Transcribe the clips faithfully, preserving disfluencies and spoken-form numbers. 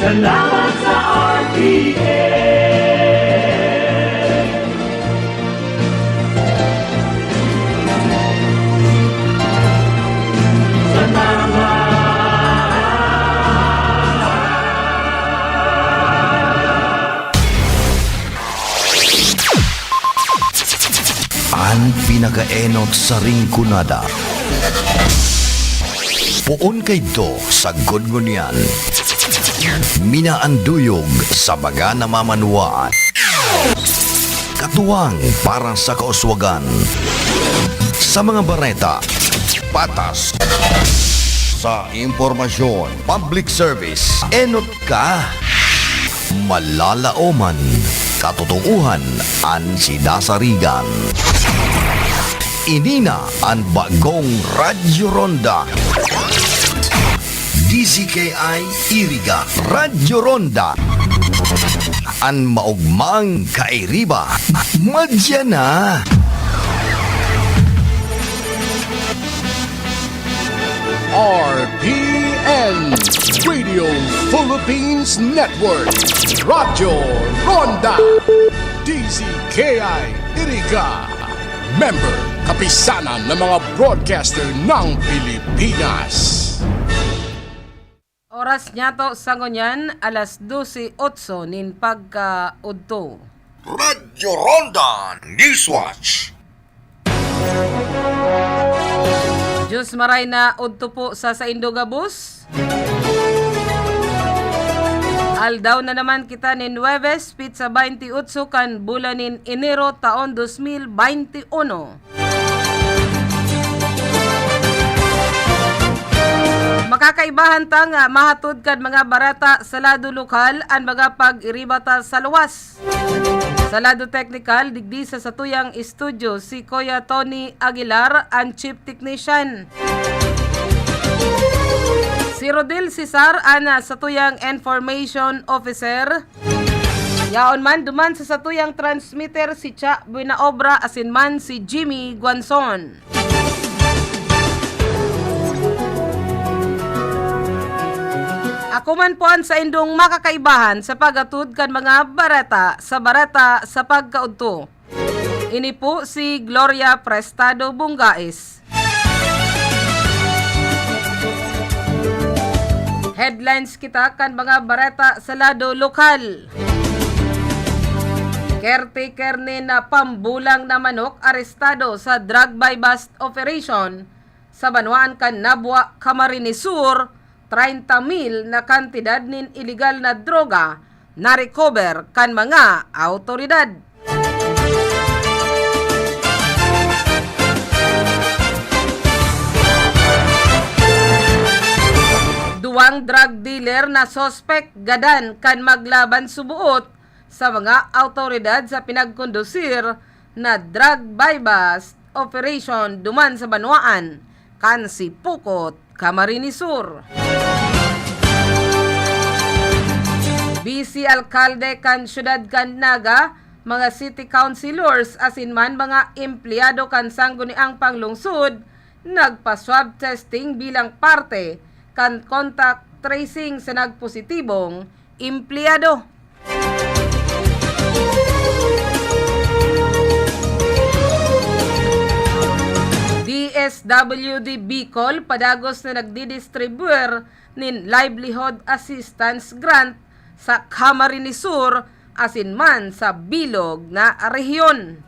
Salamat sa R T N. Salamat. An pinakaenot sa Rinconada. Poon kaidto sagkod ngunyan. Minaanduyog sa mga namamanwaan. Katuwang para sa kauswagan. Sa mga bareta, patas. Sa impormasyon, public service, enot ka. Malalaoman, katotoohan an sidasarigan. Ini na an bagong Radyo Ronda. D Z K I Iriga, Radyo Ronda. An maogmang kairiba, madya na. R P N, Radio Philippines Network, Radyo Ronda, D Z K I Iriga, member, Kapisanan ng mga Broadcaster ng Pilipinas. Oras niyato sa ngunyan, alas dose otso nin pagkaudto. Radyo Ronda Newswatch. Diyos maray na udto po sa saindo gabos. Aldaw na naman kita nin Huwebes, pitsa baynte otso kan bulan nin Enero, taon dos mil baynte uno. Makakaibahan ta nga mahatod kan mga bareta sa lado lokal an mga pag-iriba ta sa luwas. Sa lado teknikal, digdi sa satuyang estudyo, si Kuya Tony Aguilar, an chief technician. Si Rodel Cesar, an, ah, satuyang information officer. Yaon man, duman sa satuyang transmitter, si Cha Buenaobra asin man si Jimmy Guanzon. Ako man po an saindong makakaibahan sa pag-atod kan mga bareta sa bareta sa pagkaudto. Ini po si Gloria Prestado Bungais. Headlines kita kan mga bareta sa lado lokal. Caretaker nin, ah, pambulang na manok arestado sa drug buy-bust operation sa banwaan kan Nabua, Camarines Sur, treinta mil na kantidad nin iligal na droga na-recover kan mga awtoridad. Duwang drug dealer na suspek gadan kan maglaban suboot sa mga awtoridad sa pinagkondusir na drug buy-bust operation duman sa banwaan kan Sipocot, Camarines Sur. Vice Alkalde kan Siyudad kan Naga, mga city councilors asin man mga empleyado kan Sangguniang Panglungsod nagpa-swab testing bilang parte kan contact tracing sa nagpositibong empleyado. D S W D Bicol padagos na nagdidistribuer nin livelihood assistance grant sa Camarines Sur asin man sa bilog na rehiyon.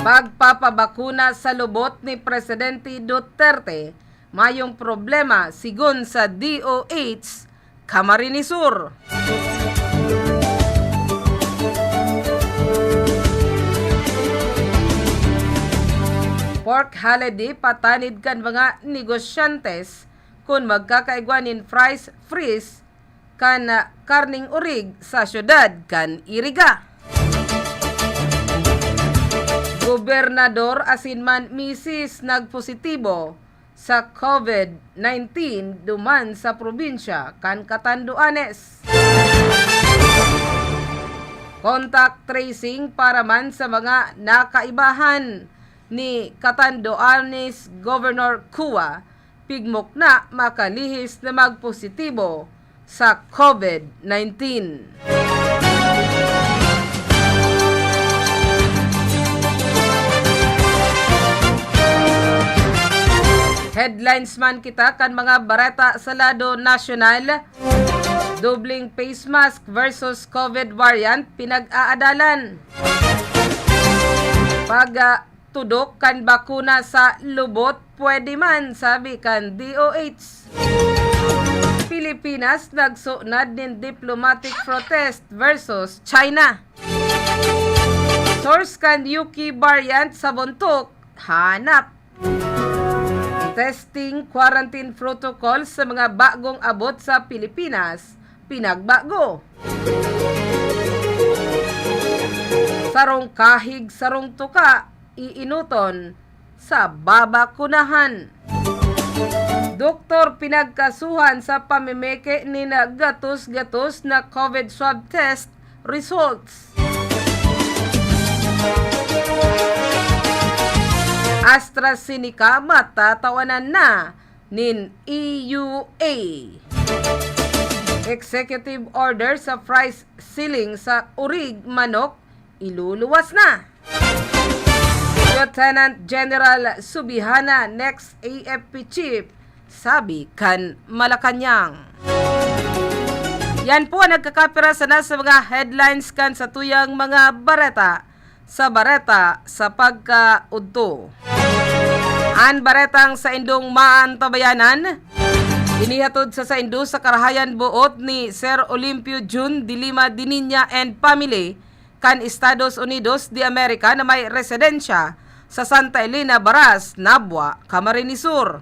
Pagpapabakuna sa lubot ni Presidente Duterte, mayong problema, sigon sa D O H Camarines Sur. Pork holiday patanid kan mga negosyantes kun magkakaigwa nin price freeze kan, ah, karneng orig sa siyudad kan Iriga. Gobernador asin man misis nagpositibo sa COVID nineteen duman sa probinsya kan Catanduanes. Contact tracing para man sa mga nakaibahan ni Catanduanes Governor Cua higmok na makalihis na magpositibo sa COVID nineteen. Headlines man kita kan mga bareta sa lado nasyonal. Dobleng face mask versus COVID variant pinag-aadalan. Pag, ah, tudok kan bakuna sa lubot, pwede man, sabi kan D O H. Pilipinas nagsunad nin diplomatic protest versus China. Source kan U K variant sa buntok, hanap. Testing, quarantine protocol sa mga bagong abot sa Pilipinas, pinagbago. Sarong kahig, sarong tuka, iinoton sa babakunahan. Doktor pinagkasuhan sa pamimeke nin gatos-gatos na COVID swab test results. AstraZeneca matatawanan na nin E U A. Executive order sa price ceiling sa urig manok, iluluwas na. Lieutenant General Subihana, next A F P chief, sabi kan Malacañang. Yan po ang nagkakapira sana sa mga headlines kan satuyang mga bareta sa Bareta sa Pagkaudto. An baretang saindong maantabayanan, inihatod sa saindo sa karahayan boot ni Sir Olimpio Jun de Lima de Niña and family, kan Estados Unidos de America na may residensya sa Santa Elena, Baras, Nabua, Camarines Sur.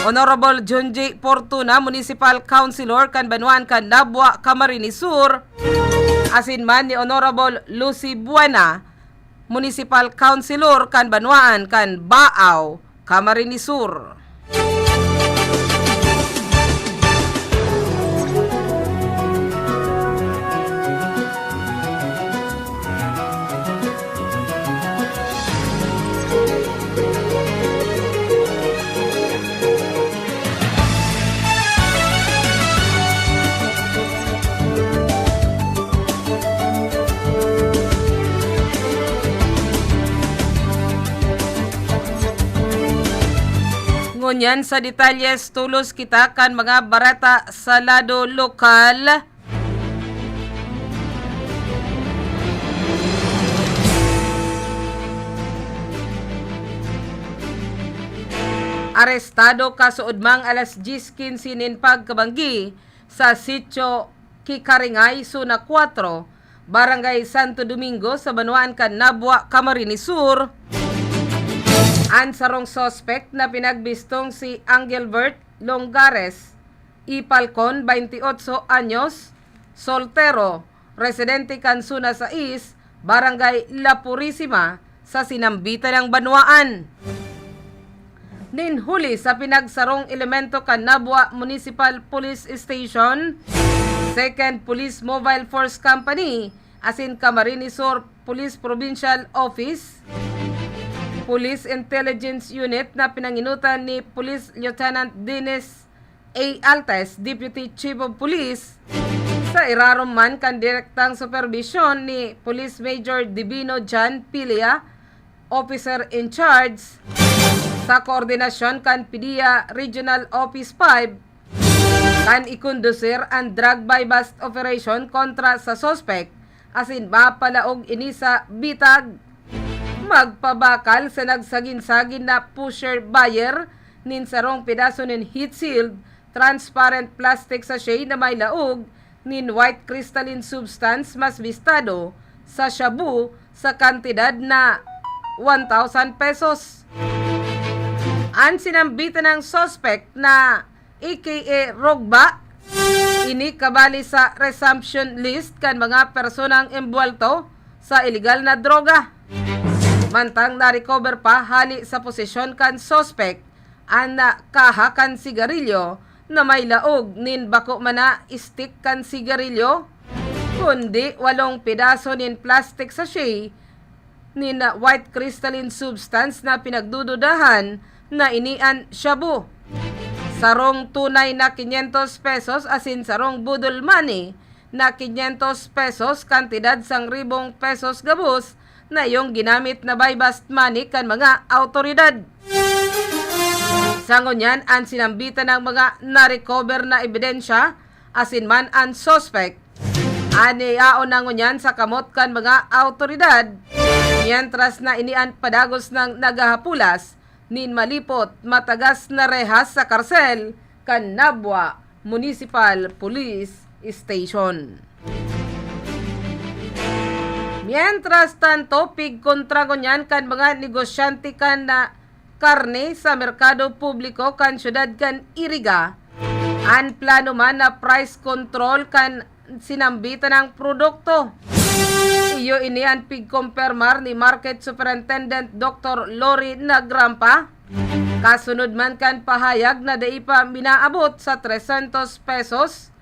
Honorable John J Fortuna, Municipal Councilor kan banwaan kan Nabua, Camarines Sur, asin man ni Honorable Lucy Buena, Municipal Councilor kan banwaan kan Baao, Camarines Sur. Ngunyan sa detalyes, tolos kita kan mga bareta sa lado lokal. Arestado kasuodmang alas dyes quince nin pagkabanggi sa Sitio Kikaringay, Zona Cuatro, Barangay Santo Domingo, sa banwaan kan Nabua, Camarines Sur, an sarong suspek na pinagbistong si Angelbert Longares y Falcon, baynti otso anyos, soltero, residente kan Zona sais, Barangay La Purisima, sa sinambitan nang banwaan. Nin huli sa pinagsarong elemento kan Nabua Municipal Police Station, Second Police Mobile Force Company, asin Camarines Sur Police Provincial Office, Police Intelligence Unit na pinanginutan ni Police Lieutenant Dennis A Altes, Deputy Chief of Police, sa irarom man kan direktang superbisyon ni Police Major Divino John Pilia, Officer in Charge, sa koordinasyon kan PDEA Regional Office five, kan ikondusir an drug buy-bust operation kontra sa suspek, asin mapalaog ini sa bitag. Magpabakal sa nagsagin-sagin na pusher buyer nin sarong pedaso nin heat sealed transparent plastic sachet na may laog nin white crystalline substance, mas bistado sa shabu, sa kantidad na one thousand pesos. An sinambitan ng suspect na A K A Rogba, ini kabali sa resumption list kan mga personang embuwelto sa iligal na droga. Mantang na-recover pa hali sa posesyon kan suspect an kaha kan sigarilyo na may laog nin bako man na stick kan sigarilyo, kundi walong pedaso nin plastic sachet nin white crystalline substance na pinagdududahan na ini an shabu. Sarong tunay na quinientos pesos asin sarong budol money na quinientos pesos, kantidad sangribong pesos gabos, na iyong ginamit na buy-bust money kan mga awtoridad. Sa ngunyan, an sinambitan ng mga na-recover na ebidensya asin man an suspek an yaon na ngunyan sa kamot kan mga awtoridad, mientras na ini an padagos nang naghahapulas nin malipot, matagas na rehas sa karsel kan Nabua Municipal Police Station. Mientras tanto, pigkontra ngunyan kan mga negosyante kan na karne sa merkado publiko kan siyudad kan Iriga an plano man na price control kan sinambitan ng produkto. Iyo ini an pigkompermar ni Market Superintendent Doctor Lori Nagrampa, kasunod man kan pahayag na dai pa minaabot sa trescentos pesos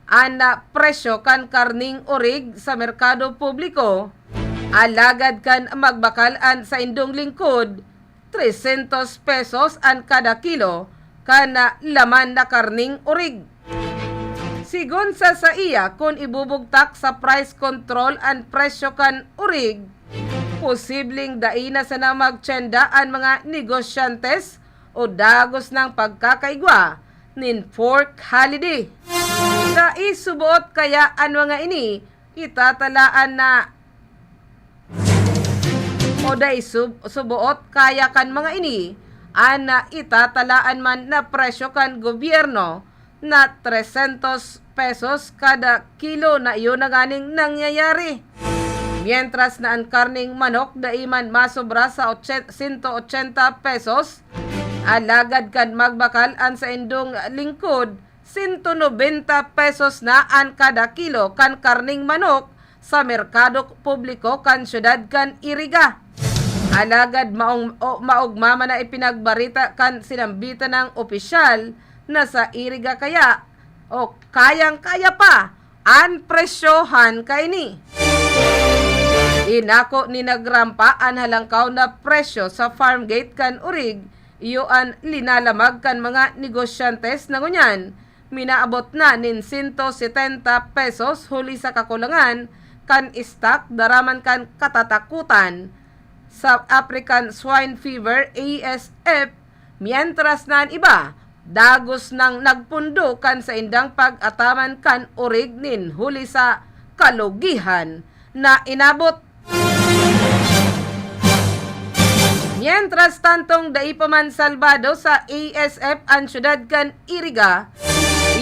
an, ah, presyo kan karning orig sa merkado publiko, alagad kan magbakal an saindong lingkod, trescentos pesos an kada kilo kan, ah, laman na karning orig. Sigon sa saiya, kun ibubugtak sa price control an presyo kan orig, posibleng dai na sana magtiyenda an mga negosyantes o dagos nang pagkakaigwa nin pork holiday. Dai suboot kaya an mga ini itatalaan na, o dai sub-, suboot kaya kan mga ini an, ah, itatalaan man na presyo kan gobyerno na trescentos pesos kada kilo na iyo na nganing nangyayari. Mientras na an karning manok dai man masobra sa otse-, sento ochenta pesos, alagad kan magbakal an saindong lingkod, sento nobenta pesos na an kada kilo kan karning manok sa merkado publiko kan siyudad kan Iriga. Alagad maong, o, maogma man na ipinagbarita kan sinambitan ng opisyal na sa Iriga kaya, o kayang-kaya pa, an presyohan kaini. Inako ni Nagrampa an halangkaw na presyo sa farm gate kan orig, iyo an linalamag kan mga negosyantes na ngunyan minaabot na nin sento setenta pesos huli sa kakulangan kan stock daraman kan katatakutan sa African Swine Fever, A S F, mientras na an iba dagos nang nagpundo kan saindang pag-ataman kan orig nin huli sa kalugihan na inabot. Mientras tantong dai pa man salbado sa A S F an siyudad kan Iriga,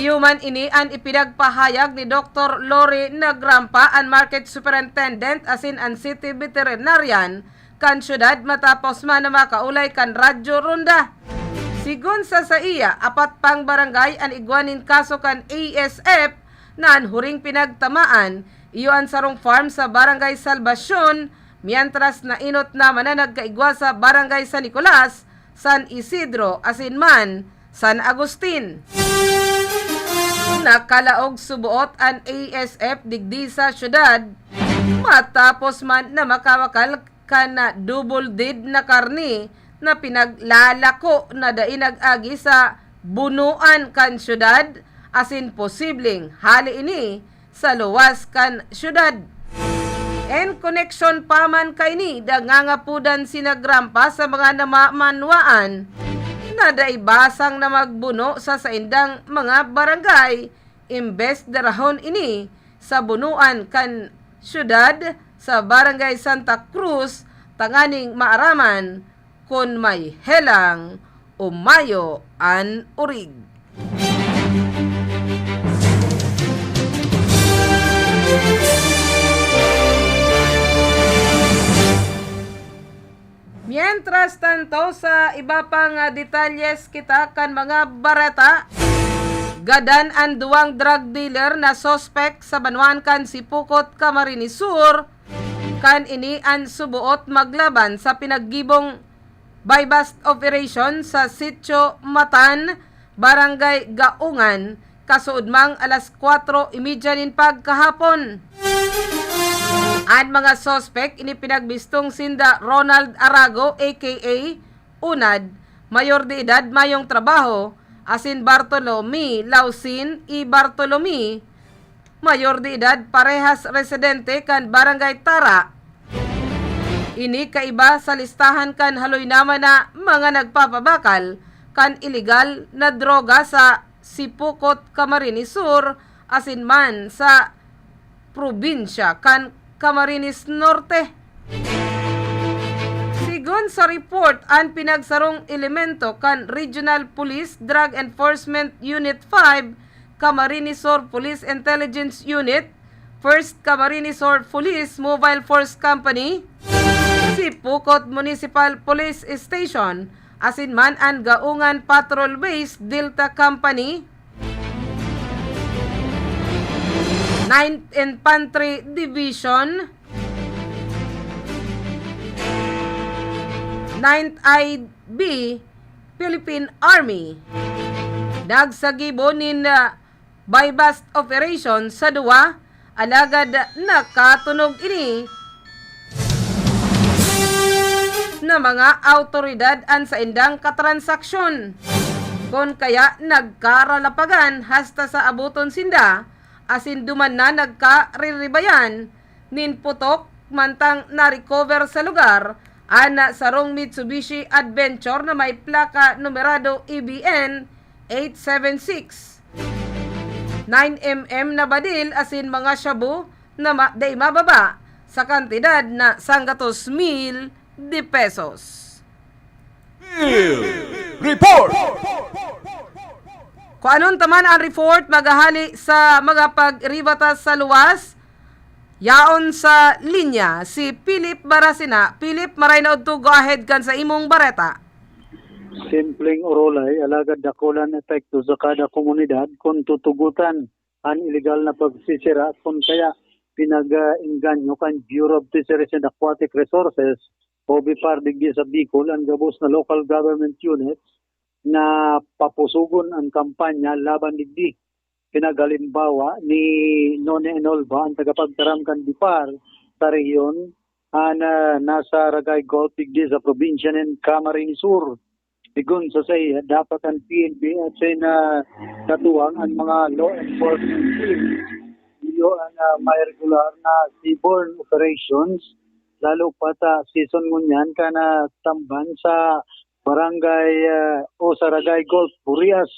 iyo man ini an ipinagpahayag ni Doktor Lori Nagrampa, an Market Superintendent asin an City Veterinarian kan siyudad, matapos man na makaulay kan Radyo Ronda. Sigon sa saiya, apat pang barangay an igwa nin kaso kan A S F na an huring pinagtamaan, iyo an sarong farm sa Barangay Salvacion, mientras na enot naman na nagkaigwa sa Barangay San Nicolas, San Isidro, asin man San Agustin. Nakalaog suboot an A S F digdi sa siyudad, matapos man na makawakal kan, ah, double dead na karne na pinaglalako na dai nag-agi sa bunuan kan siyudad, asin posibleng hali ini sa luwas kan siyudad. En koneksyon pa man kaini, nangangapodan si Nagrampa sa mga namamanwaan na dai basang na magbuno sa saindang mga barangay, imbes darahon ini sa bunuan kan siyudad sa Barangay Santa Cruz tanganing maaraman kun may helang o mayo an orig. Mientras tanto, sa iba pang, ah, detalyes kita kan mga bareta, gadan an duwang drug dealer na suspek sa banwaan kan Sipocot, Camarines Sur, kan ini an suboot maglaban sa pinaggibong buy-bust operation sa Sitio Matan, Barangay Gaongan, kasuodmang alas kwatro y media nin pagkahapon. An mga suspek ini pinagbistong sinda Ronald Arago, A K A Unad, mayor de edad, mayong trabaho, asin Bartolome Lausin y Bartolome, mayor de edad, parehas residente kan Barangay Tara. Ini kaiba sa listahan kan haloy naman na mga nagpapabakal kan ilegal na droga sa Sipocot, Camarines Sur, asin man sa probinsya kan Camarines Norte. Sigon sa report, an pinagsarong elemento kan Regional Police Drug Enforcement Unit five, Camarines Sur Police Intelligence Unit, First Camarines Sur Police Mobile Force Company, Sipocot Municipal Police Station, asin man an Gaongan Patrol Base Delta Company, Ninth Infantry Division, Ninth I B Philippine Army. Nagsagibo nin, ah, buy-bust operation sa duwa, alagad nakatunog ini na mga awtoridad an saindang katransaksyon. Kun kaya nagkaralapagan hasta sa aboton sinda, asin duman na nagkariribayan nin putok, mantang na-recover sa lugar an sarong Mitsubishi Adventure na may plaka numerado E B N eight seven six, nine M M na badil asin mga shabu na ma-, dai mababa sa kantidad na sanggatos mil de pesos. Field Report! Kuanon ta man an report maghahali sa mga pagribatas sa luwas. Yaon sa linya si Philip Barasina. Philip, maray na udto, go ahead kan sa imong bareta. Simpleng orolay, alagad dakul an epekto sa kada komunidad kun tutugotan an ilegal na pagsisira kun kaya pinag-engganyo kan Bureau of Fisheries and Aquatic Resources o BFAR digdi sa Bicol an gabos na local government units na papusugon an kampanya laban digdi. Pinaghalimbawa ni None Enolva, an tagapagtaram kan BFAR sa rehiyon, an, ah, nasa Ragay Golf digdi sa probinsya nin Camarines Sur. Sigon sa saiya, dapat an P N P asin, ah, katuwang an mga law enforcement team, iyo an, ah, may regular na seaborne operations, lalo pa ta season ngunyan kan, ah, tamban sa barangay, ah, o sa Ragay Golf, Burias,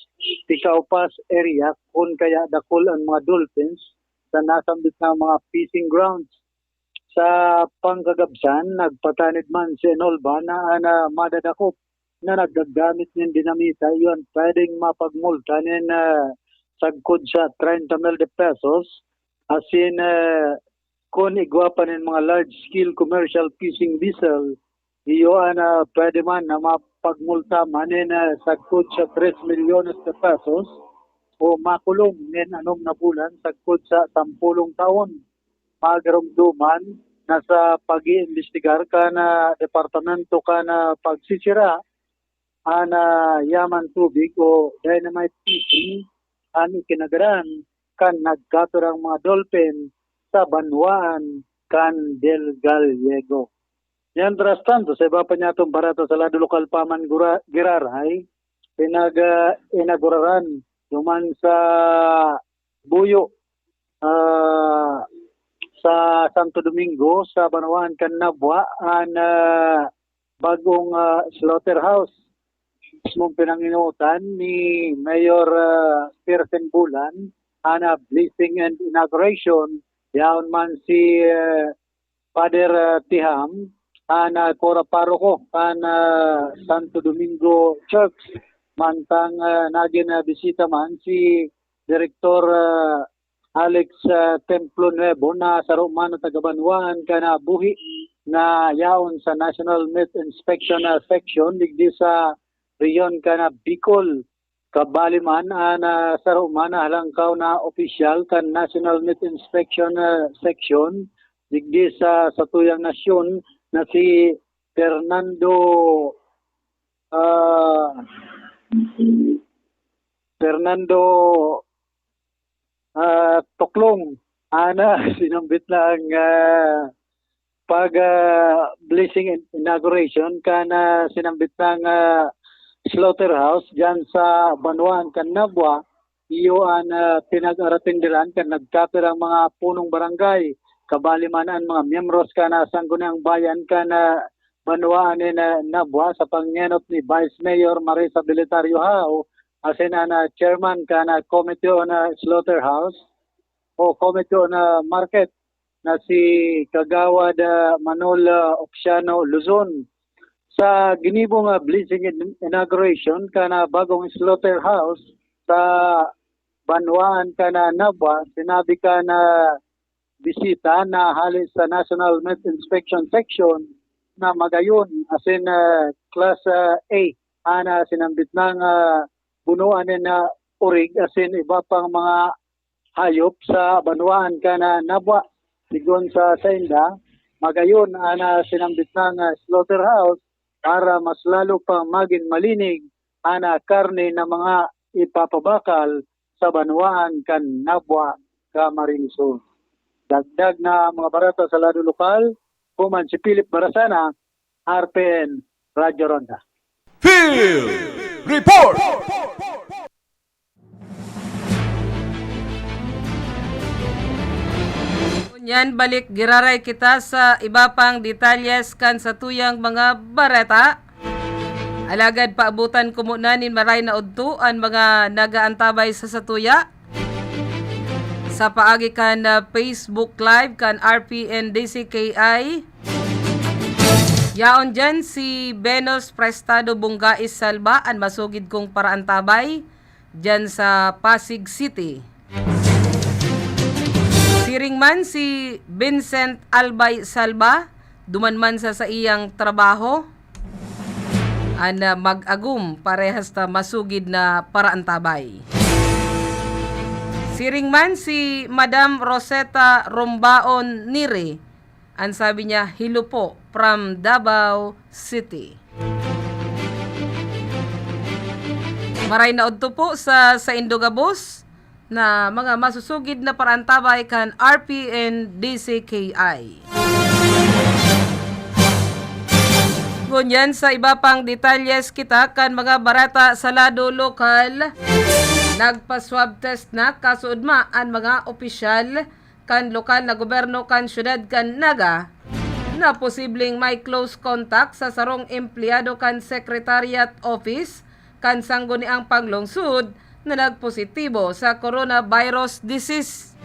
Tikaupas area, kun kaya dakul an mga dolphins sa nasambit na mga fishing grounds. Sa pangkagabsan, nagpatanid man si Enolva na an, ah, madadakop na naggagamit nin dinamita, iyo an pwedeng mapagmulta nin, ah, sagkod sa treinta mil de pesos, asin, ah, kun igwa pa nin mga large-scale commercial fishing vessel, iyo an, ah, pwede man na mapagmulta man nin, ah, sagkod sa tres milyones de pesos o makulong nin anom na bulan sagkod sa sampolong taon. Magaromdoman na sa pag-iimbestigar kan, ah, Departamento kan, ah, Pagsisira an, ah, yaman tubig o dynamite fishing an ikinagaran kan nagkaturang mga dolphin sa banwaan kan Del Gallego. Mientras tanto, sa iba pa niyatong bareta sa lado lokal pa man gura-, giraray, pinag-, ah, inaguraran duman sa Buyo, ah, sa Santo Domingo, sa banwaan kan Nabua, an, ah, bagong, ah, slaughterhouse. Mismong pinanginotan ni Mayor, ah, Pearson Bulan, an, ah, blessing and inauguration, yaon man si, ah, Father, ah, Tiham, an, ah, kora paroko kan, ah, Santo Domingo Church. Mantang, ah, nagin, ah, bisita man si Direktor, ah, Alex, ah, Templo Nuevo na saro man na taga-banwaan kan, ah, buhi na yaon sa National Meat Inspection, ah, Section digdi sa rehiyon kan, ah, Bicol. Kabali man an, ah, saro man na halangkaw na opisyal kan National Meat Inspection, ah, Section digdi sa satuyang nasyon na si Fernando, ah, Fernando, ah, Toklong. Ana, sinambit na ang, ah, pag, ah, blessing and inauguration kan, ah, sinambit na ang, ah, slaughterhouse diyan sa banwaan kan Nabua, iyo an, ah, pinag-aratenderan kan nagkapirang mga punong barangay, kabali man an mga miyembros kan, ah, Sangguniang Bayan kan, ah, banwaan nin, ah, Nabua sa pangenot ni Vice Mayor Marisa Belitario Hao, asin an, ah, chairman kan, ah, Committee on, ah, Slaughterhouse o Committee on, ah, Market na si Kagawad, ah, Manol, ah, Oxiano Luzon. Sa ginibo nga blessing in-, inauguration kan, ah, bagong slaughterhouse sa banwaan kan, ah, Nabua, sinabi kan, ah, bisita na hale sa National Meat Inspection Section na magayon asin, ah, Class, ah, A, an, ah, sinambit nang, ah, bunoan nin, ah, orig asin iba pang mga hayop sa banwaan kan, ah, Nabua. Sigon sa sainda, magayon an, ah, sinambit nang, ah, slaughterhouse para mas lalo pang magin malinig an, ah, karne na mga ipapabakal sa banwaan kan Nabua, Camarines Sur. Dagdag na mga bareta sa lado lokal, human si Philip Barasana, R P N Radyo Ronda. Field Report! Ngunyan, balik giraray kita sa iba pang detalyes kan satuyang mga bareta. Alagad paabutan ko muna nin maray na udto an mga nagaantabay sa satuya sa paagi kan, ah, Facebook Live kan R P N D C K I. Yaon diyan si Venus Prestado Bungais Salva, an masugid kong paraantabay diyan sa Pasig City. Siring man si Vincent Albay Salva, duman man sa saiyang trabaho, an, ah, mag-agom parehas ta masugid na paraantabay. Siring man si Madam Rosetta Rombaon Nire, an sabi niya, "Hello po from Davao City." Maray na udto po sa saindo gabos na mga masusugid na paraantabay kan R P N D C K I. Ngunyan, sa iba pang detalyes kita kan mga bareta sa lado lokal, nagpa-swab test na kasuodma an mga opisyal kan lokal na gobyerno kan siyudad kan Naga na posibleng may close contact sa sarong empleyado kan Secretariat Office kan Sangguniang Panglungsod na nagpositibo sa coronavirus disease.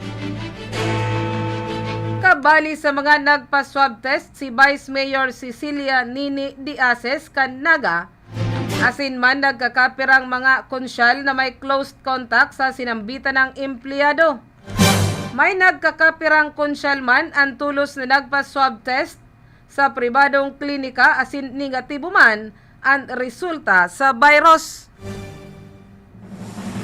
Kabali sa mga nagpa-swab test si Vice Mayor Cecilia Nini Diases kan Naga, asin man nagkakapirang mga konsyal na may close contact sa sinambitan ng empleyado. May nagkakapirang konsyal man an tolos na nagpa-swab test sa pribadong klinika asin negatibo man an resulta sa virus.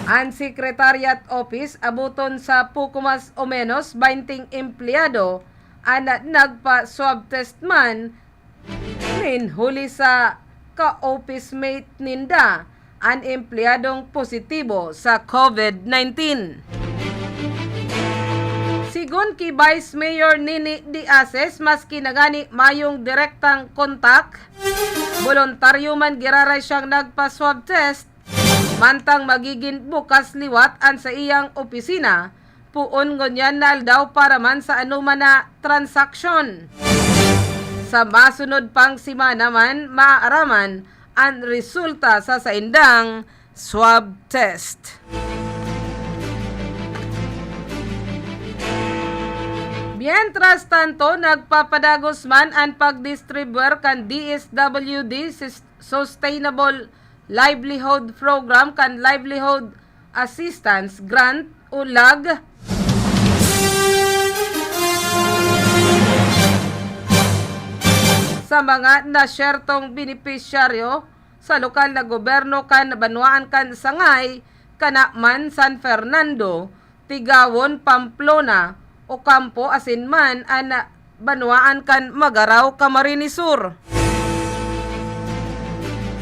An Secretariat Office aboton sa poko mas o menos baynte empleyado an nagpa-swab test man nin huli sa ka-office mate ninda an empleyadong positibo sa COVID nineteen. Sigon ki Vice Mayor Nini Diases, maski na ngani mayong direktang kontak, boluntaryo man giraray siyang nagpa-swab test, mantang magigin bukas liwat an saiyang opisina poon ngunyan na aldaw para man sa anoman na transaksyon. Sa masunod pang semana man, maaaraman an resulta sa saindang swab test. Mientras tanto, nagpapadagos man an pagdistribuir kan D S W D Sus-, Sustainable Livelihood Program kan Livelihood Assistance Grant o lag sa mga nasyertong benepisyaryo sa lokal na gobyerno kan banwaan kan Sangay, kana man San Fernando, Tigawon, Pamplona, Ocampo asin man an banwaan kan Magarao, Camarines Sur.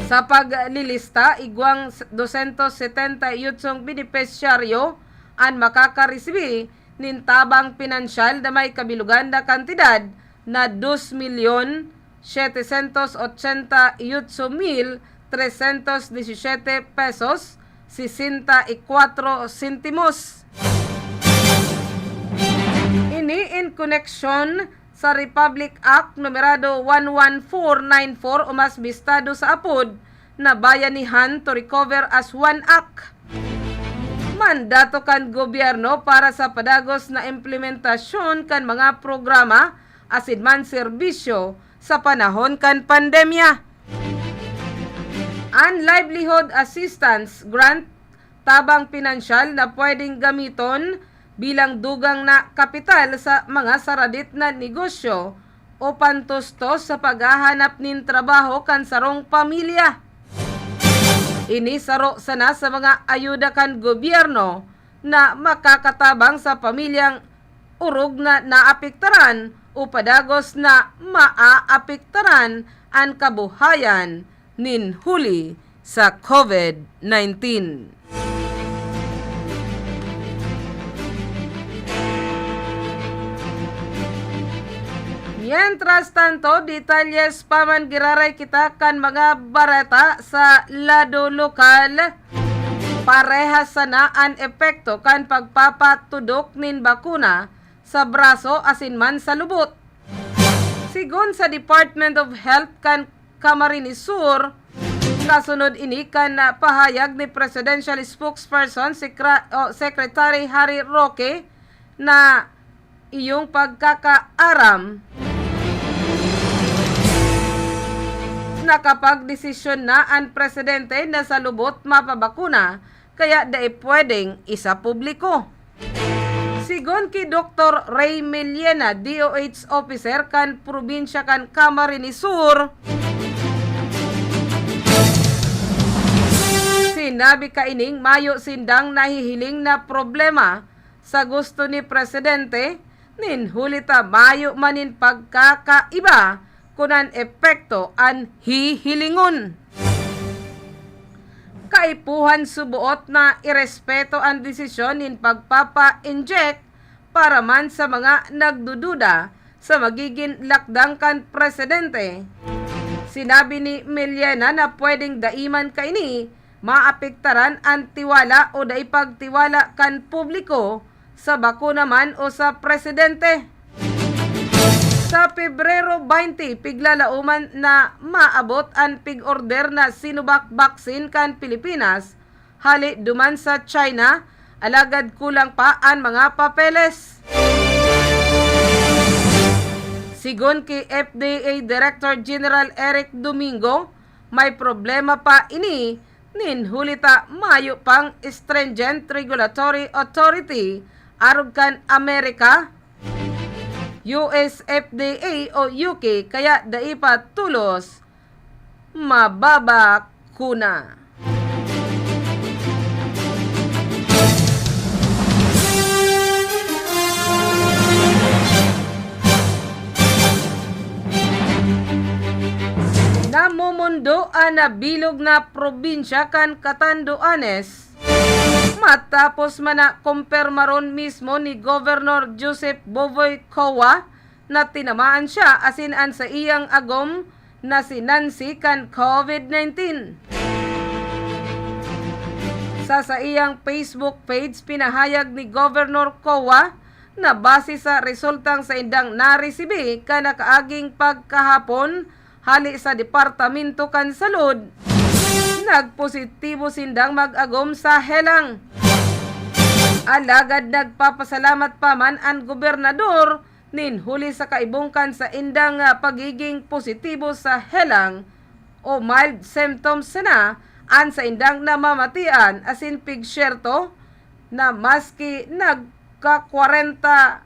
Sa paglilista, igwang dosyentos setenta y ocho benepisyaryo an makakaresibi nin tabang pinansyal na may kabilogan na kantidad na dos milyon setecientos ochenta y ocho mil trescientos diecisiete pesos sesenta y cuatro sentimos. Ini in koneksyon sa Republic Act numerado one one four nine four o mas bistado sa apod na Bayanihan to Recover as One Act. Mandato kan gobyerno para sa padagos na implementasyon kan mga programa asin man serbisyo sa panahon kan pandemya. An Livelihood Assistance Grant, tabang pinansyal na pwedeng gamiton bilang dugang na kapital sa mga saradit na negosyo o pantustos sa paghahanap nin trabaho kan sarong pamilya. Ini saro sana sa mga ayuda kan gobyerno na makakatabang sa pamilyang orog na naapektaran o padagos na maaapektaran an kabuhayan nin huli sa COVID nineteen. Mientras tanto, detalyes pa man giraray kita kan mga bareta sa lado lokal. Parehas sana an epekto kan pagpapatudok nin bakuna sa braso asin man sa lubot. Sigon sa Department of Health kan Camarines Sur, kasunod ini kan, ah, pahayag ni Presidential Spokesperson Secra-, o Secretary Harry Roque na iyong pagkakaaram, nakapagdesisyon na an presidente na sa lubot mapabakuna, kaya dai pwedeng isapubliko. Sigon ki Doktor Ray Millena, D O H officer kan probinsya kan Camarines Sur, sinabi kaining mayo sindang nahihiling na problema sa gusto ni Presidente, nin huli ta mayo man nin pagkakaiba kun an epekto an hihilingon. Kaipuhan suboot na irespeto an desisyon nin pagpapa-inject para man sa mga nagdududa sa magigin lakdang kan presidente. Sinabi ni Millena na pwedeng dai man kaini maapektaran an tiwala o dai pagtiwala kan publiko sa bakuna man o sa presidente. Sa Pebrero twenty, piglalauman na maabot an pig-order na Sinovac vaccine kan Pilipinas hale duman sa China, alagad kulang pa an mga papeles. Sigon ki F D A Director General Eric Domingo, may problema pa ini nin huli ta mayo pang stringent regulatory authority arog kan Amerika, U S F D A o U K, kaya dai pa tolos mababakuna. Namomondo an nabilog na probinsya kan Catanduanes, matapos man na kumpirmaron mismo ni Governor Joseph Boboy Coa na tinamaan siya asin an saiyang agom na si Nancy kan COVID nineteen. Sa saiyang Facebook page, pinahayag ni Governor Coa na base sa resultang saindang naresibi kan nakaaging pagkahapon hale sa Departamento kan Salud, nagpositibo sindang mag-agom sa helang. Alagad nagpapasalamat pa man an gobernador nin huli sa kaibong kan saindang, ah, pagiging positibo sa helang o mild symptoms sana an saindang namamatian, asin pigsyerto na maski nagka-kwarenta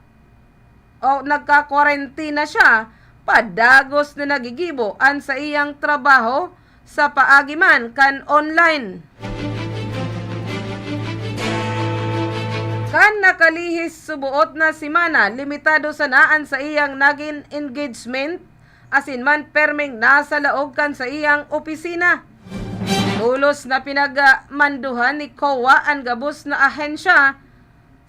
o nagka-kwarentina siya, padagos na nagigibo an saiyang trabaho sa paagi man kan online. Kan nakalihis suboot na semana, limitado sana an saiyang nagin engagement, asin man permeng nasa laog kan saiyang opisina. Tolos na pinagmanduhan ni Coa an gabos na ahensya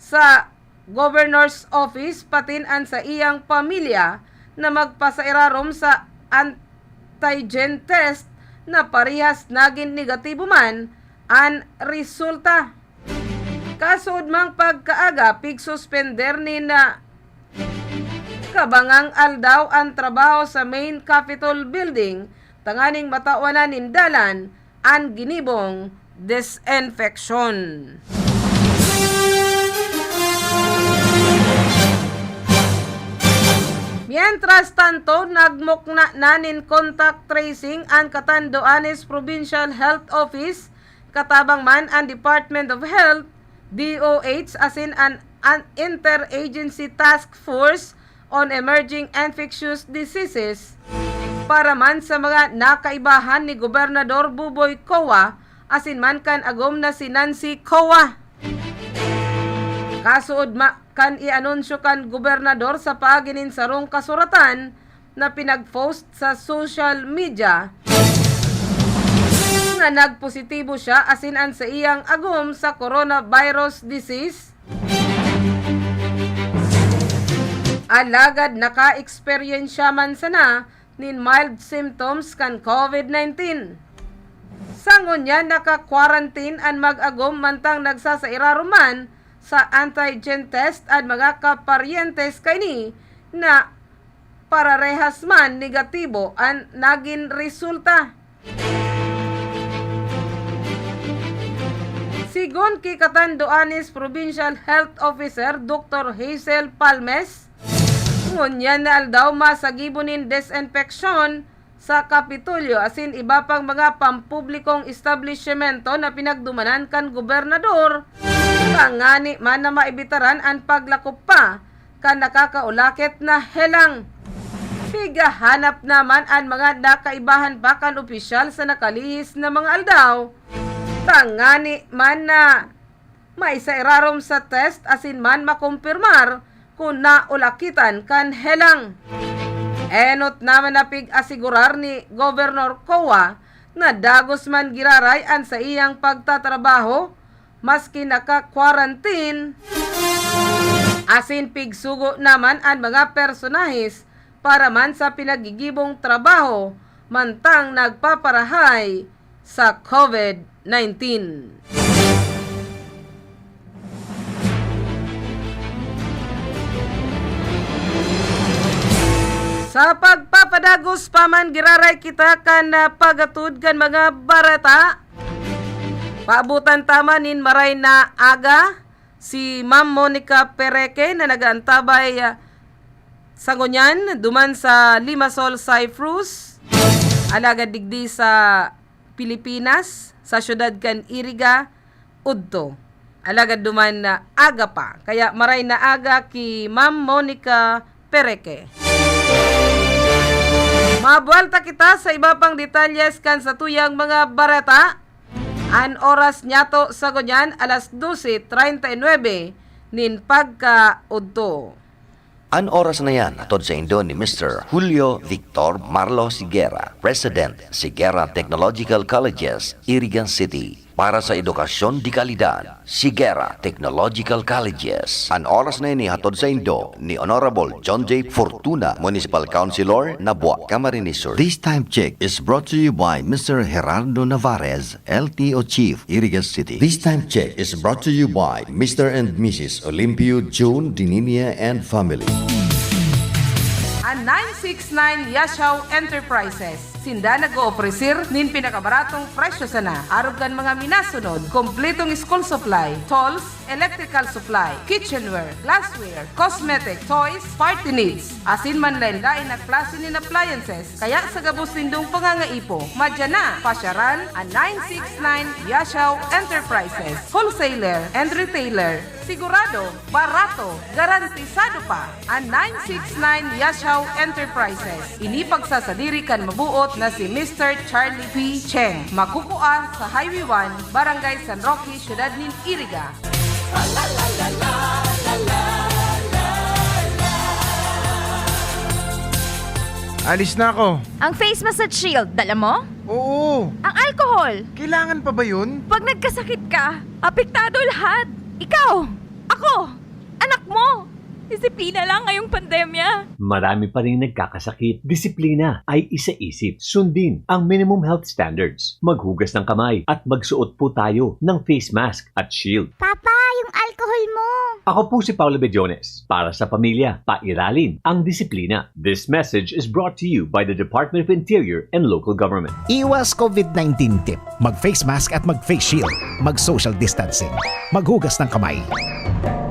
sa Governor's Office, patin an saiyang pamilya na magpasairarom sa antigen test na parehas nagin negatibo man an resulta. Kasuodmang pagkaaga, pigsuspender nin, ah, kabangang aldaw an trabaho sa main Capitol Building tanganing matawan na nin dalan an ginibong disinfection. Mientras tanto, nagmukna na nin contact tracing an Catanduanes Provincial Health Office, katabang man an Department of Health, D O H, asin an, an Interagency Task Force on Emerging Infectious Diseases, para man sa mga nakaibahan ni Gobernador Buboy Coa asin man kan agom na si Nancy Coa. Kasuod ma-, kan ianunsyo kan gobernador sa paagi nin sarong kasuratan na pinag-post sa social media na nagpositibo siya asin an saiyang agom sa coronavirus disease, alagad naka-eksperyensya man sana nin mild symptoms kan COVID nineteen. Sa ngunyan, naka-quarantine an mag-agom mantang nagsasairarom man sa antigen test an mga kaparyentes kaini na pararehas man negatibo an nagin resulta. Sigon ki Catanduanes Provincial Health Officer Doktor Hazel Palmes, ngunyan na aldaw masagibo nin desinfeksyon sa Kapitolyo asin iba pang mga pampublikong establisyemento na pinagdumanan kan gobernador, tangani man na maibitaran an paglakop pa kan nakakaulakit na helang. Pigahanap naman an mga nakaibahan pa kan opisyal sa nakalihis na mga aldaw, tangani man na maisairarom sa test asin man makumpirmar kun naulakitan kan helang. Enot naman na pig-asigurar ni Governor Coa na dagos man giraray an saiyang pagtatrabaho maski naka-quarantine, asin pigsugo naman an mga personahes para man sa pinagigibong trabaho mantang nagpaparahay sa COVID nineteen. Sa pagpapadagos pa man, giraray kita kan, ah, pag-atod kan mga bareta. Paabotan ta man nin maray na aga si Ma'am Monica Pereque na nag-aantabay, ah, sa ngunyan duman sa Limassol, Cyprus. Alagad digdi sa Pilipinas, sa siyudad kan Iriga, udto. Alagad duman na aga pa. Kaya maray na aga ki Ma'am Monica Pereque. Mabuwalta kita sa iba pang detalyes kan satuyang mga bareta. An oras niyato sa ngunyan, alas dose treinta y nuebe nin pagkaudto. An oras na yan, hatod saindo ni Mister Julio Victor Marlo Sigera, President, Sigera Technological Colleges, Iriga City. Para sa edukasyon de kalidad, Sigera Technological Colleges. An oras na ini hatod saindo ni Honorable John J Fortuna, Municipal Councilor, Nabua, Camarines Sur. This time check is brought to you by Mister Gerardo Navarez, L T O Chief, Iriga City. This time check is brought to you by Mister and Missus Olimpio June Dininia and family. An nine six nine Yashao Enterprises. Sinda nag-oofreser nin pinakabaratong presyo sana, arog kan mga minasunod: kompletong school supply, tools, electrical supply, kitchenware, glassware, cosmetic, toys, party needs, asin man laen-laen na klase nin appliances. Kaya sa gabos nindong pangangaipo, madya na, pasyaran an nine six nine Yashao Enterprises, wholesaler and retailer. Sigurado, barato, garantisado pa an nine six nine Yashao Enterprises. Ini pagsasadiri kan mabuot na si Mister Charlie P Cheng. Makukua sa Highway one, Barangay San Roque, Siyudad nin Iriga. Alis na ako. Ang face massage shield, dala mo? Oo. Ang alcohol? Kailangan pa ba yun? Pag nagkasakit ka, apektado lahat. Ikaw, ako, anak mo, Disiplina lang ngayong pandemya. Marami pa ring nagkakasakit. Disiplina ay isaisip. Sundin ang minimum health standards. Maghugas ng kamay at magsuot po tayo ng face mask at shield. Papa, yung alcohol mo! Ako po si Paolo Bediones. Para sa pamilya, pairalin ang disiplina. This message is brought to you by the Department of Interior and Local Government. Iwas COVID nineteen tip. Mag-face mask at mag-face shield. Mag-social distancing. Maghugas ng kamay.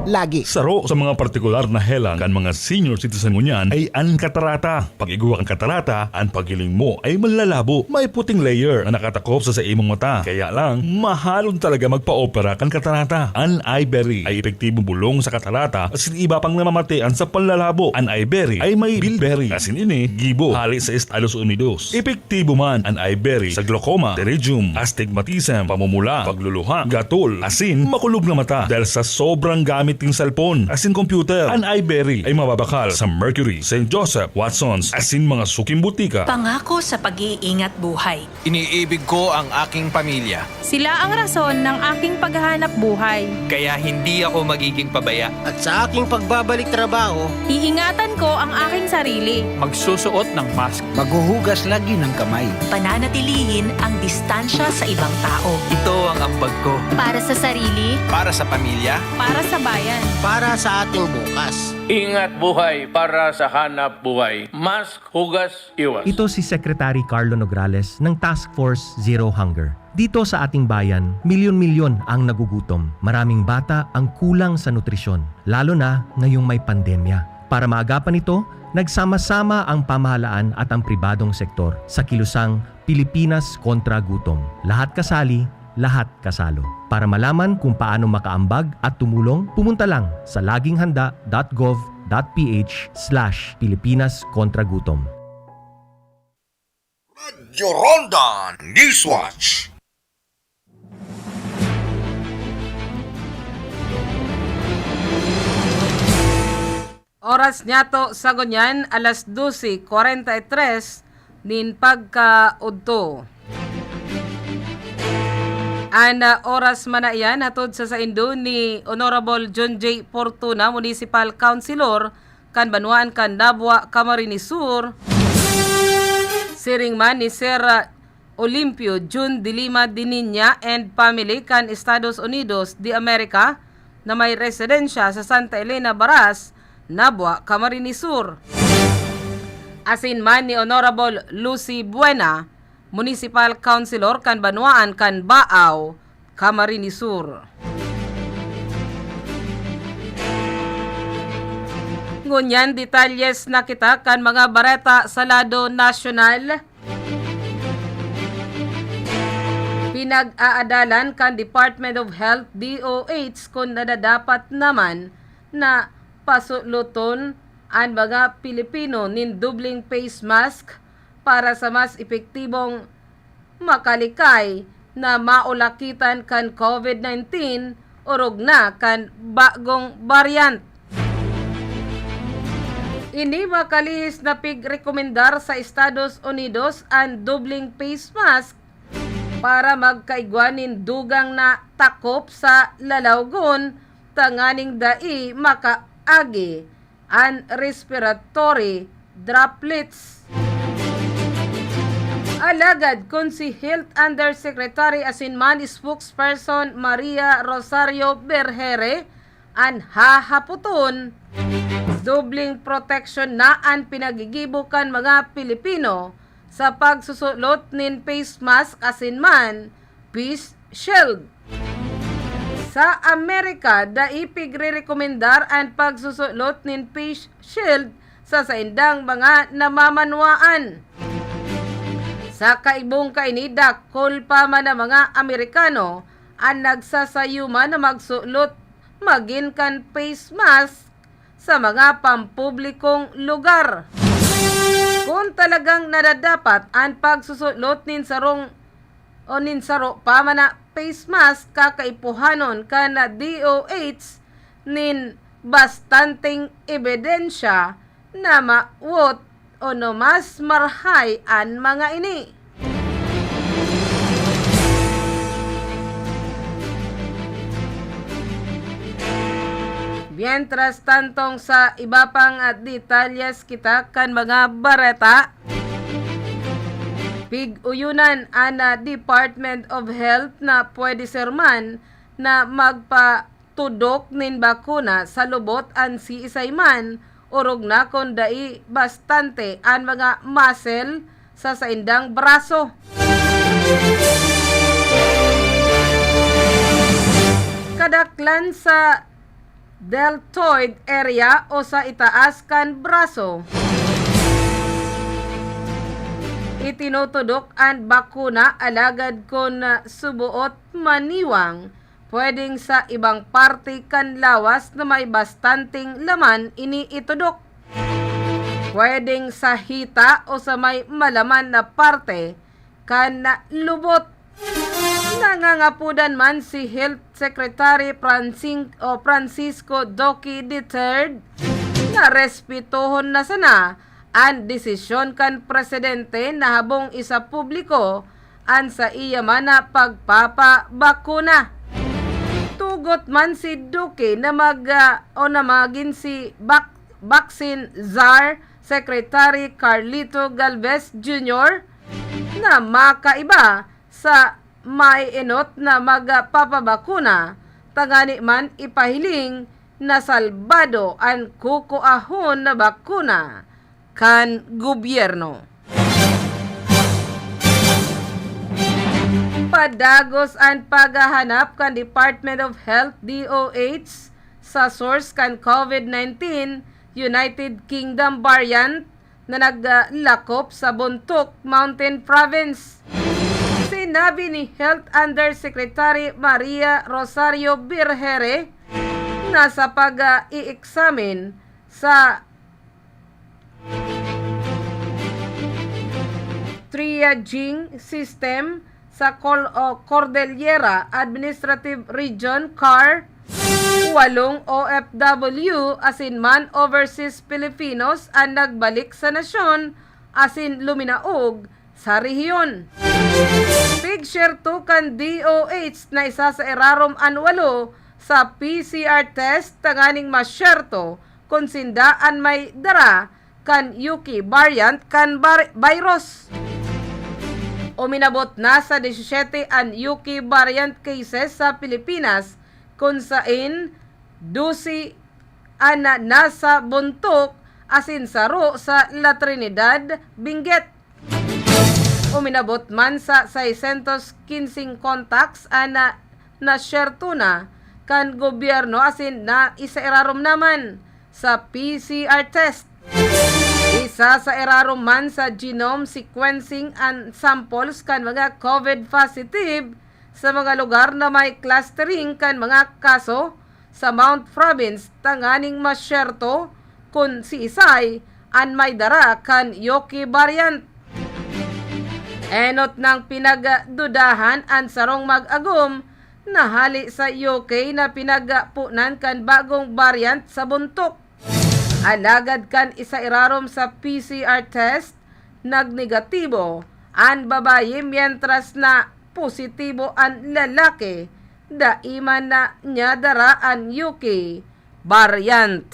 Lagi. Saro sa mga partikular na helang kan mga senior citizen ngunyan ay an katarata. Pag igwa kan katarata, an paghiling mo ay manlalabo. May puting layer na nakatakop sa, sa imong mata. Kaya lang, mahalon talaga magpa-opera kan katarata. An Iberry ay epektibong bulong sa katarata asin iba pang namamatian sa panlalabo. An Iberry ay may bilberry, asin ini gibo hali sa Estados Unidos. Epektibo man an Iberry sa glaucoma, pterygium, astigmatism, pamumula, pagluluha, gatol, asin makulog na mata dahil sa sobrang gamit nin cellphone asin computer. An Iberry ay mababakal sa Mercury, Saint Joseph, Watsons, asin mga suking butika. Pangako sa pag-iingat buhay. Iniibig ko ang aking pamilya. Sila ang rason ng aking paghahanap buhay. Kaya hindi ako magiging pabaya. At sa aking pagbabalik trabaho, iingatan ko ang aking sarili. Magsusuot ng mask. Maghuhugas lagi ng kamay. Pananatilihin ang distansya sa ibang tao. Ito ang ambag ko. Para sa sarili. Para sa pamilya. Para sa bayan. Para sa ating bukas. Ingat buhay para sa hanap buhay. Mask, hugas, iwas. Ito si Secretary Carlo Nograles ng Task Force Zero Hunger. Dito sa ating bayan, milyon-milyon ang nagugutom. Maraming bata ang kulang sa nutrisyon, lalo na ngayong may pandemya. Para maagapan ito, nagsama-sama ang pamahalaan at ang pribadong sektor sa kilusang Pilipinas kontra Gutom. Lahat kasali, lahat kasalo. Para malaman kung paano makaambag at tumulong, pumunta lang sa laging handa dot gov dot ph slash Pilipinas kontra Gutom. Radyo Ronda Newswatch. Oras niyato sa ngunyan, alas dose kwarenta y tres nin pagkaudto. An, ah, oras man na iyan, hatod sa saindo ni Honorable John J Fortuna, Municipal Councilor kan banwaan kan Nabua, Camarines Sur. Siring man ni Sir, ah, Olimpio Jun de Lima Dininya and family kan Estados Unidos de America na may residensya sa Santa Elena, Baras, Nabua, Camarines Sur. Asin man ni Honorable Lucy Buena, Municipal Councilor kan banwaan kan Baao, Camarines Sur. Ngunyan, detalyes na kita kan mga bareta sa lado nasyonal. Pinag-aadalan kan Department of Health, D O H, kun nadadapat naman na pasuloton an mga Pilipino nin dobleng face mask para sa mas epektibong makalikay na maulakitan kan COVID nineteen, orog na kan bagong variant. Ini makalihis na pigrekomendar sa Estados Unidos an dobleng face mask para magkaigwa nin dugang na takop sa lalawgon tanganing dai makaagi an respiratory droplets. Alagad kun si Health Undersecretary asin man spokesperson Maria Rosario Berhere an hahapoton, dobleng proteksyon na an pinagigibo kan mga Pilipino sa pagsusulot nin face mask asin man face shield. Sa Amerika, dai pigrerekomendar an pagsusulot nin face shield sa saindang mga namamanwaan. Sa kaibong kaini, dakul pa man na mga Amerikano an nagsasayuma na magsulot magin kan face mask sa mga pampublikong lugar. Kun talagang nadadapat an pagsusulot nin sarong o nin saro pa man na face mask, kakaipuhanon kan D O H nin bastanteng ebidensya na mawot o no mas marahay an mga ini. Mientras tantong sa iba pang, ah, detalyes kita kan mga bareta, pig-uyunan an, ah, Department of Health na pwede ser man na magpatudok nin bakuna sa lubot an siisay man, orog na kun dai bastante an mga muscle sa saindang braso. Kadaklan sa deltoid area o sa itaas kan braso. Itinutudok an bakuna, alagad kun suboot maniwang, pwedeng sa ibang parte kan lawas na may bastanteng laman ini itudok. Pwedeng sa hita o sa may malaman na parte kan lubot. Nangangapodan man si Health Secretary Francin-, o Francisco Duque the third na respetohon na sana an desisyon kan presidente na habong isapubliko an saiya man na pagpapabakuna. Tugot man si Duque na mag-, ah, o na magin si bak-, vaccine czar Secretary Carlito Galvez Junior na makaiba sa maeenot na magpapabakuna, tangani man ipahiling na salbado an kukuahon na bakuna kan gobyerno. Padagos an paghahanap kan Department of Health, D O H, sa source kan COVID nineteen United Kingdom variant na naglakop sa Bontoc Mountain Province. Sinabi ni Health Undersecretary Maria Rosario Virgere na sa pag-i-examine sa triaging system sa Col-, o Cordillera Administrative Region, car, walong O F W asin man overseas Filipinos an nagbalik sa nasyon asin luminaog sa rehiyon. Pigsyerto kan D O H na isa sa irarom an walo sa P C R test tanganing masyerto kun sinda an may dara kan U K variant kan bar-, virus. Uminabot na sa disisiyete an U K variant cases sa Pilipinas, kun sain dose an nasa Bontoc asin saro sa La Trinidad, Benguet. Uminabot man sa seiscientos quince contacts an na, nasyerto na kan gobyerno asin naisairarom naman sa P C R test. Isasairarom man sa genome sequencing an samples kan mga COVID positive sa mga lugar na may clustering kan mga kaso sa Mount Province tanganing masyerto kun siisay an may dara kan U K variant. Enot nang pinagdudahan an sarong mag-agom na hale sa U K na pinagponan kan bagong variant sa Bontoc. Alagad kan isairarom sa P C R test, nagnegatibo an babayi, mientras na positibo an lalaki. Dai man na niya dara an U K variant.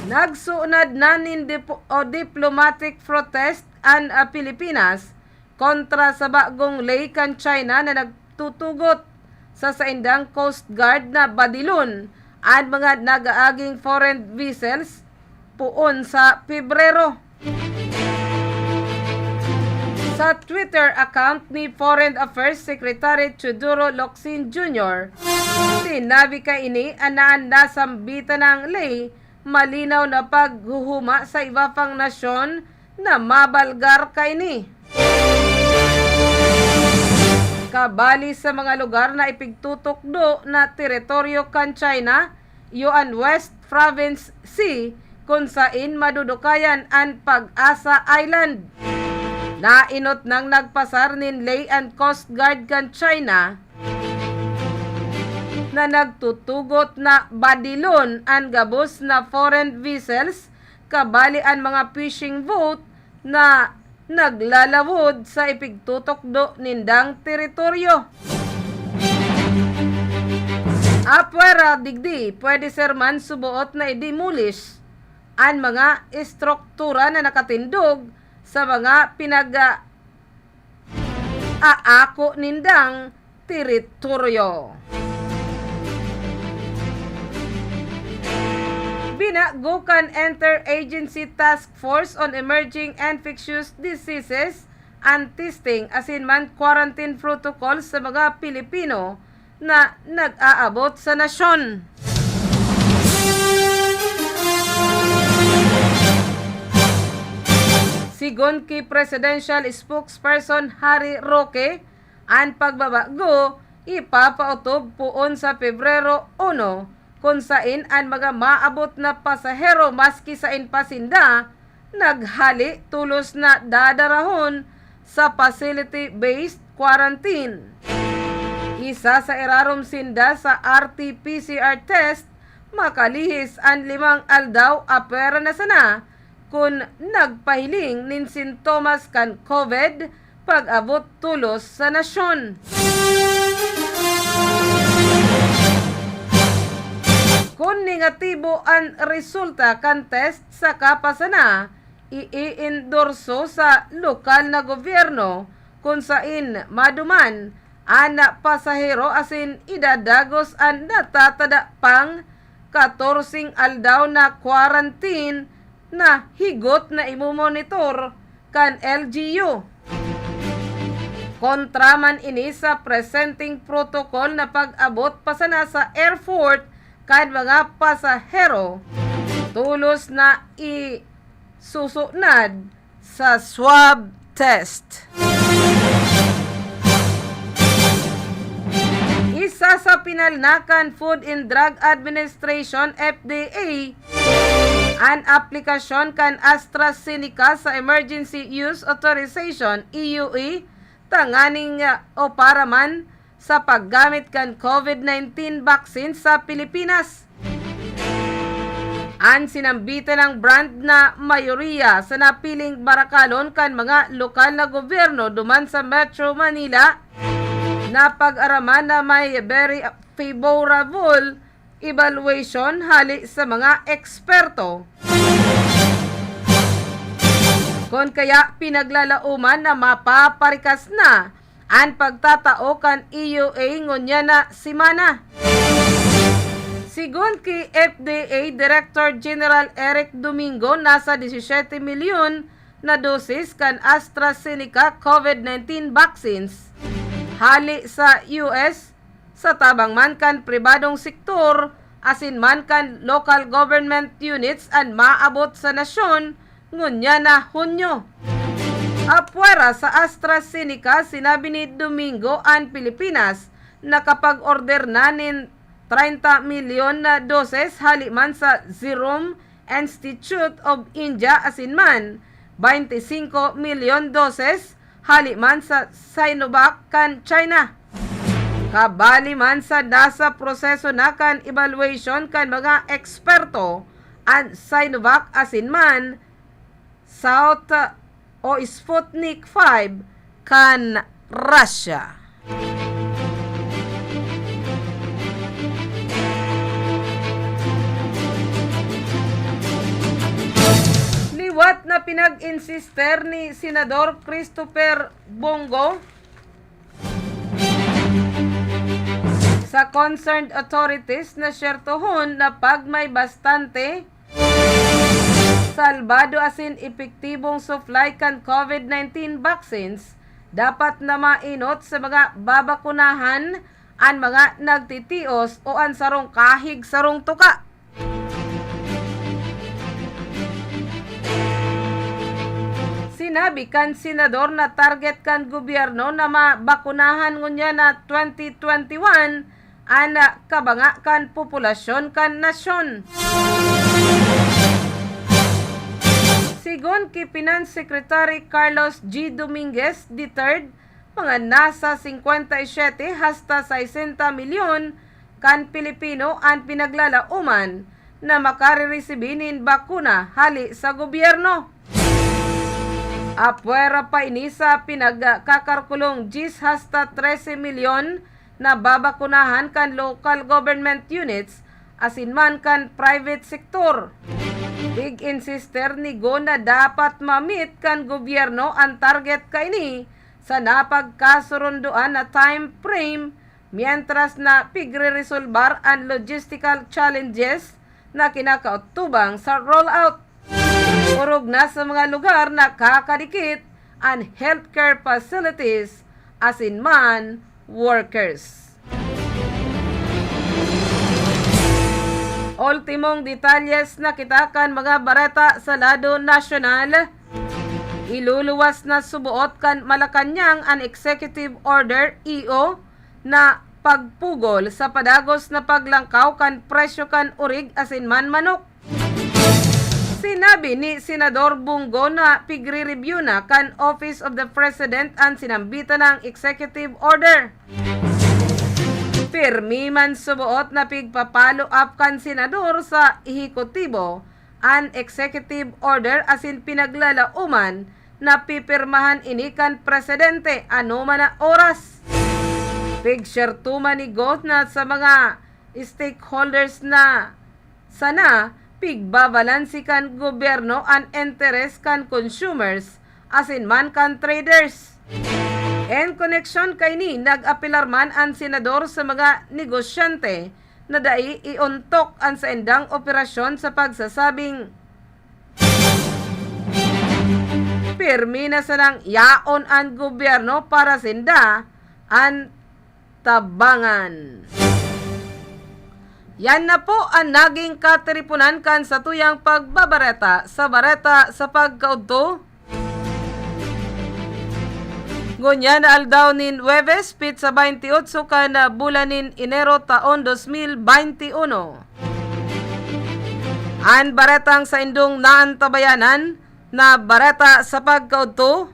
Nagsunad na nin dip-, o diplomatic protest an, ah, Pilipinas kontra sa bagong ley kan China na nagtutugot sa saindang Coast Guard na badilon an mga nag-aaging foreign vessels poon sa Pebrero. Sa Twitter account ni Foreign Affairs Secretary Teodoro Locsin Junior, sinabi kaini na an nasambitan nang ley malinaw na paghuhuma sa iba pang nasyon na mabalgar kaini. Kabali sa mga lugar na ipigtutukdo na teritoryo kan China, iyo an West Province Sea, kun sain madudukayan an Pag-asa Island. Nainot nang nagpasar nin ley an Coast Guard kan China na nagtutugot na badilon an gabos na foreign vessels, kabali an mga fishing boat na naglalawod sa ipigtutukdo nindang teritoryo. Apwera digdi, pwede ser man suboot na i-demolish an mga estruktura na nakatindog sa mga pinag-, aako nindang teritoryo. Binago kan Interagency Task Force on Emerging Infectious Diseases an testing asin man quarantine protocol sa mga Pilipino na nag-aabot sa nasyon. Sigon ki Presidential Spokesperson Harry Roque, an pagbabago ipapaotob poon sa Pebrero uno, kun saen an mga maabot na pasahero, maski saen pa sinda naghale, tolos na dadarahon sa facility-based quarantine. Isa sa irarom sinda sa R T P C R test, makalihis an limang aldaw, apwera na sana kun nagpahiling nin sintomas kan COVID pag-abot tolos sa nasyon. Kun negatibo an resulta kan test, saka pa sana i-iendorso sa lokal na gobyerno kun saen maduman an pasahero asin idadagos an natatada pang katorseng aldaw na quarantine na higot na imomonitor kan L G U. Kontra man ini sa presenteng protocol na pag-abot pa sana sa airport kan mga pasahero, tolos na isusunad sa swab test. Isa sa pinalnakan Food and Drug Administration, F D A, an aplikasyon kan AstraZeneca sa Emergency Use Authorization, E U A, tanganing, ah, o para man sa paggamit kan COVID nineteen vaccine sa Pilipinas. An sinambitan nang brand na mayoriya sa napiling barakalon kan mga lokal na gobyerno duman sa Metro Manila, napag-araman na may very favorable evaluation hale sa mga eksperto. Kun kaya, pinaglalaoman na mapaparikas na an pagtatao kan E U A ngunyan na semana. Sigon ki F D A Director General Eric Domingo, nasa disisete milyon na dosis kan AstraZeneca COVID nineteen vaccines hale sa U S, sa tabang man kan pribadong sektor asin man kan local government units an maabot sa nasyon ngunyan na Hunyo. Apwera sa AstraZeneca, sinabi ni Domingo, an Pilipinas nakapag-order na nin treinta milyon na doses hale man sa Serum Institute of India asin man baynte singko milyon doses hale man sa Sinovac kan China. Kabali man sa nasa proseso na kan evaluation kan mga eksperto an Sinovac asin man South o Sputnik five kan Russia. Liwat na pinag-insister ni Senador Christopher Bong Go sa concerned authorities na syertohon na pag may bastante salbado asin epektibong supply kan COVID nineteen vaccines, dapat na mainot sa mga babakunahan an mga nagtitios o an sarong kahig sarong tuka. Sinabi kan senador na target kan gobyerno na mabakunahan ngunyan na twenty twenty-one an kabanga kan populasyon kan nasyon. Sigon ki Finance Secretary Carlos G Dominguez the third, mga nasa singkwenta y siyete hasta saysenta milyon kan Pilipino an pinaglalaoman na makareresibi nin bakuna hale sa gobyerno. Apwera pa ini sa pinagkakarkulong dyes hasta trese milyon na babakunahan kan local government units asin man kan private sector. Pig-insister ni Go na dapat ma-meet kan gobyerno an target kaini sa napagkasurondoan na time frame, mientras na pigreresolbar an logistical challenges na kinakautubang sa rollout. Orog na sa mga lugar nakakadikit an healthcare facilities asin man workers. Ultimong detalyes na kita kan mga bareta sa lado nasyonal. Iluluwas na suboot kan Malacañang an Executive Order, E O, na pagpugol sa padagos na paglangkaw kan presyo kan orig asin man manok. Sinabi ni Senador Bong Go na pigre-review na kan Office of the President an sinambitan nang executive order. Pirmi man suboot na pigpa-follow up kan senador sa ehekutibo an executive order asin pinaglalaoman na pipirmahan ini kan presidente anoman na oras. Pigsyerto man ni Go na sa mga stakeholders na sana pigbabalanse kan gobyerno an interes kan consumers asin man kan traders. En koneksyon kaini, nag-apelar man an senador sa mga negosyante na dai iontok an saindang operasyon sa pagsasabing, pirmi na sanang yaon an gobyerno para sinda an tabangan. Yan na po an naging katiriponan kan satuyang pagbabareta sa bareta sa pagkaudto. Ngunyan na aldaw nin Huwebes, petsa baynte otso kan bulan nin Enero taon dos mil baynte uno. An baretang saindong naantabayanan na bareta sa pagkaudto,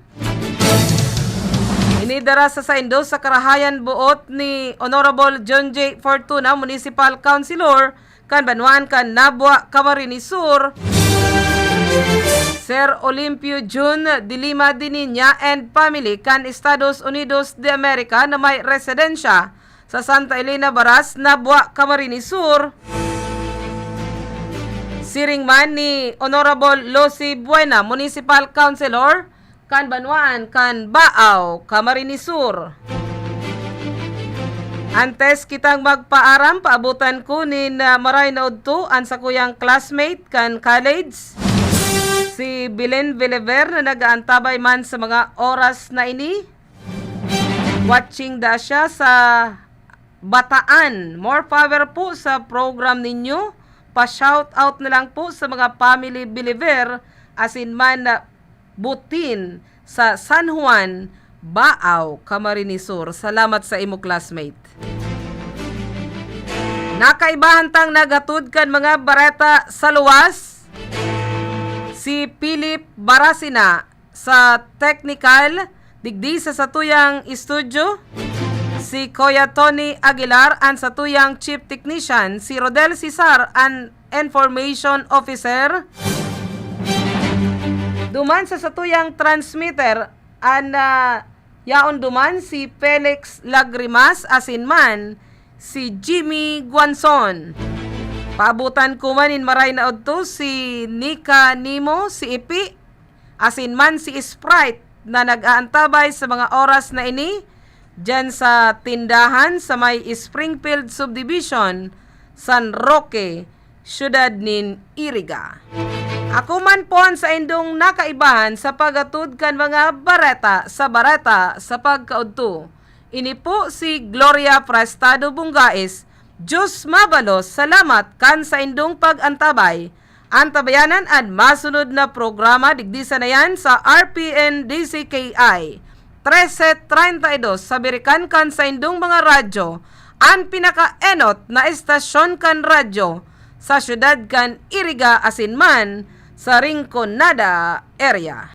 inidara sa saindo sa karahayan boot ni Honorable John J Fortuna, Municipal Councilor kan banwaan kan Nabua, Camarines Sur, Sir Olimpio Jun de Lima de Niña and family kan Estados Unidos de America na may residensya sa Santa Elena Baras, Nabua, Camarines Sur. Siring man ni Honorable Lucy Buena, Municipal Councilor kan banwaan kan Baaw, Camarines Sur. Antes kitang magpaaram, paabotan ko nin, ah, maray na udto an sakuyang classmate kan college, si Belen Villever, na nag-aantabay man sa mga oras na ini. Watching da siya sa Bataan. More power po sa program ninyo. Pa-shout out na lang po sa mga family Beliver asin man, ah, Butin sa San Juan, Baaw, Camarines Sur. Salamat sa imo, classmate. Nakaibahan tang naghatod kan mga bareta sa luwas, si Philip Barasina sa technical, digdi sa satuyang estudyo, si Kuya Tony Aguilar, an satuyang chief technician, si Rodel Cesar, an information officer. Duman sa satuyang transmitter, an, ah, yaon duman si Felix Lagrimas asin man si Jimmy Guanzon. Paabotan ko man nin maray na udto si Nika Nimo, si Ipi, asin man si Sprite na nag-aantabay sa mga oras na ini diyan sa tindahan sa may Springfield Subdivision, San Roque, siyudad nin Iriga. Ako man po an saindong nakaibahan sa paghatod kan mga bareta sa bareta sa pagkaudto. Ini po si Gloria Prestado Bungais. Diyos mabalos, salamat kan saindong pag-antabay. Antabayanan an masunod na programa digdi sana yan sa R P N D C K I trese treinta y dos, sa birikan kan saindong mga radyo, an pinakaenot na estasyon kan radyo sa siyudad kan Iriga asin man sa Rinconada area.